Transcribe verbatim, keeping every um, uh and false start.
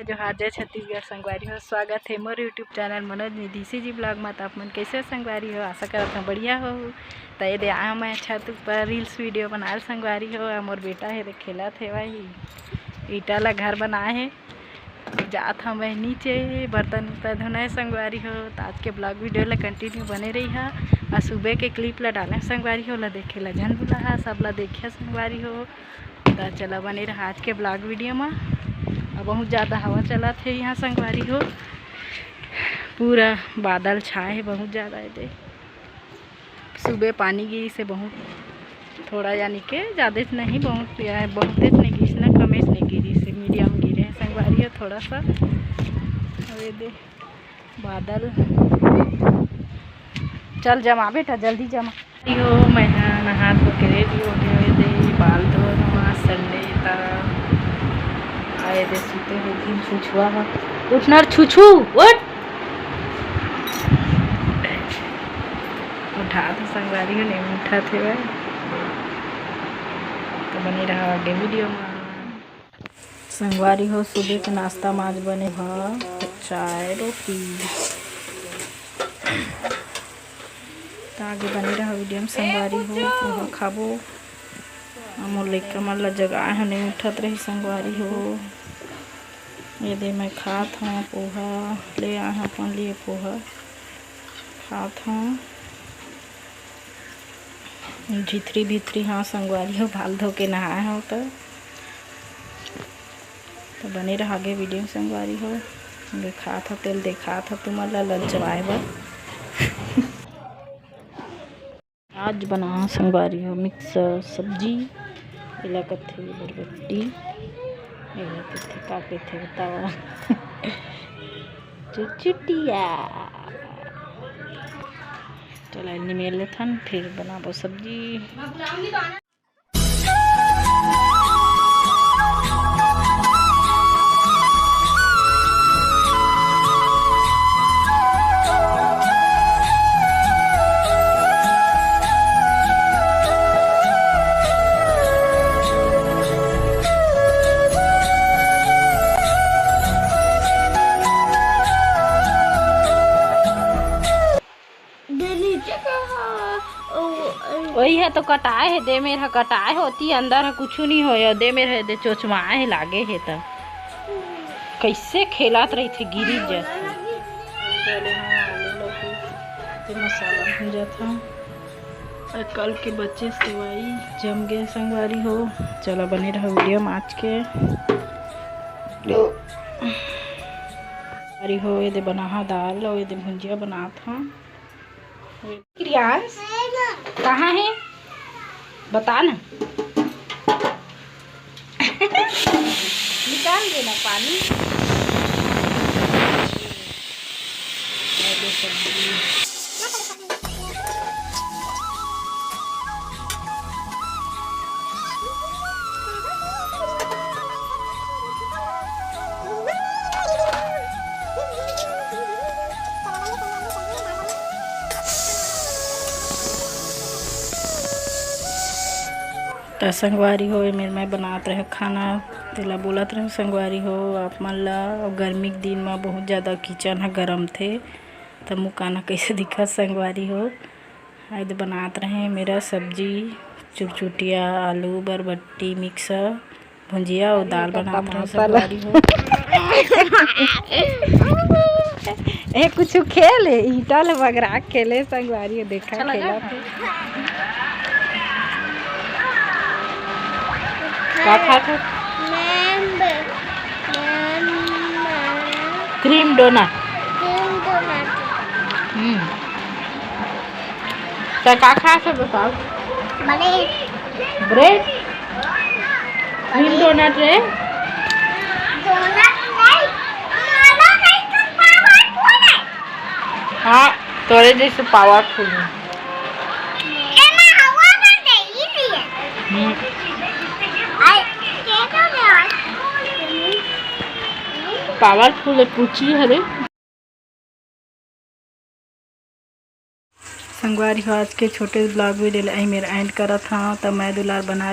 जोहार, जय छत्तीसगढ़ संगवारी हो, स्वागत हे मोर YouTube चैनल मनोज निधि CG vlog मा। त आप मन कैसे हो संगवारी हो? आशा करत हूँ बढ़िया हो। त ये दे आया मैं छत ऊपर reels video बनाए ल संगवारी हो। अउ मोर बेटा हे दे खेलत हे भाई, ईटा ला घर बनाए हे। जात हूँ मैं नीचे बर्तन उर्तन धोना हे संगवारी हो। त आज के vlog video ला continue बने रही हा। अउ सुबह के clip ला डाले संगवारी हो, ला देखे ला झन भुला हा, सब ला देखिया संगवारी हो। त चला बने रहा आज के vlog video मा। अब बहुत ज़्यादा हवा चलत हे यहाँ संगवारी हो, पूरा बादल छाए हे बहुत ज़्यादा। ये दे सुबह पानी गिरिस हे बहुत, थोड़ा यानी के ज़्यादा नहीं, बहुत बहुतेच नहीं गिरिस ना, कमेच नहीं गिरिस हे, medium गिरे हे संगवारी हो थोड़ा सा। अउ ये दे बादल। चल जमा बेटा, जल्दी जमा। यो, मैं हा नहा धो के ready हो गए, दे बाल धो, आज Sunday था। आए दे सुते हो दिन छुछुआ हा। उठना रे छुछू, उठ। उठा तो संगवारी हो, नहीं उठा थे भाई। तो बने रहा आगे video मा। संगवारी हो, सुबह के नाश्ता मा आज बने ह चाय रोटी। त आगे बने रहा video मा संगवारी हो, पोहा खाबो। अउ मोर लइका मन ला जगाए ह, नहीं उठत रही संगवारी हो। ये दे मैं खात हूँ पोहा, ले आए हूँ अपन लिए पोहा, खात हूँ। झिथरी भिथरी, हाँ संगवारी हो, बाल धो के नहाए हूँ त। त बने रहा आगे video में संगवारी हो। देखात ह तेल, देखात ह तुमन ला ललचवाए बर। आज बना संगवारी हो mix सब्जी, एला कथे बरबट्टी, एला कथे का कथे बतावा। चुचुटिया। चला निमेल लेथन, फिर बनाबो सब्जी। दे नीचे का हा, ओ, ओ। वही है तो कटाए है, दे मेर ह कटाए होती, अंदर ह कुछु नहीं होय, दे मेर ह दे चोचमाए है, लागे है त। कैसे खेलत रही थे, गिरी जस। चले हाँ, आलू लौकी के मसाला भूंजत हूँ। अउ कल के बचे सेवई जम गए संगवारी हो। चला बने रहो video में आज के। अरे हो, ये दे बनाहा दाल अउ ये दे भुंजिया बनात हा। क्रियांश, कहाँ है? बता ना। निकाल देना पानी। ये दे सब्जी। त संगवारी हो, ए मेर मैं बनात रहेंव खाना, तेला बोलत रहेंव संगवारी हो, आप मन ला। अउ गर्मी के दिन म बहुत ज्यादा kitchen ह गरमथे, त मुँह कान ह कइसे दिखत संगवारी हो। आज बनात रहेंव मेरा सब्जी, चुरचुटिया, आलू, बरबट्टी mix भुंजिया अउ दाल बनात रहेंव संगवारी हो। ए कुछु खेल हे, ईंटा ल बगरा के खेले संगवारी हो, देखा अच्छा लगा खेलत हे। का खात हे? Cream donut। Cream donut। हम्म। त का खात हे बताओ? Bread। Bread? Cream donut रे? Donut नहीं, मानो नहीं तो powerful है। हाँ, तोरे जैसे powerful है। एमा हवा भर दे, easy है। हम्म। आई, के तो नहीं। Powerful है, पूछी हरे। संगवारी हो, आज के छोटे vlog video ल एही मेर end करत हंव। त मैं दुलार बना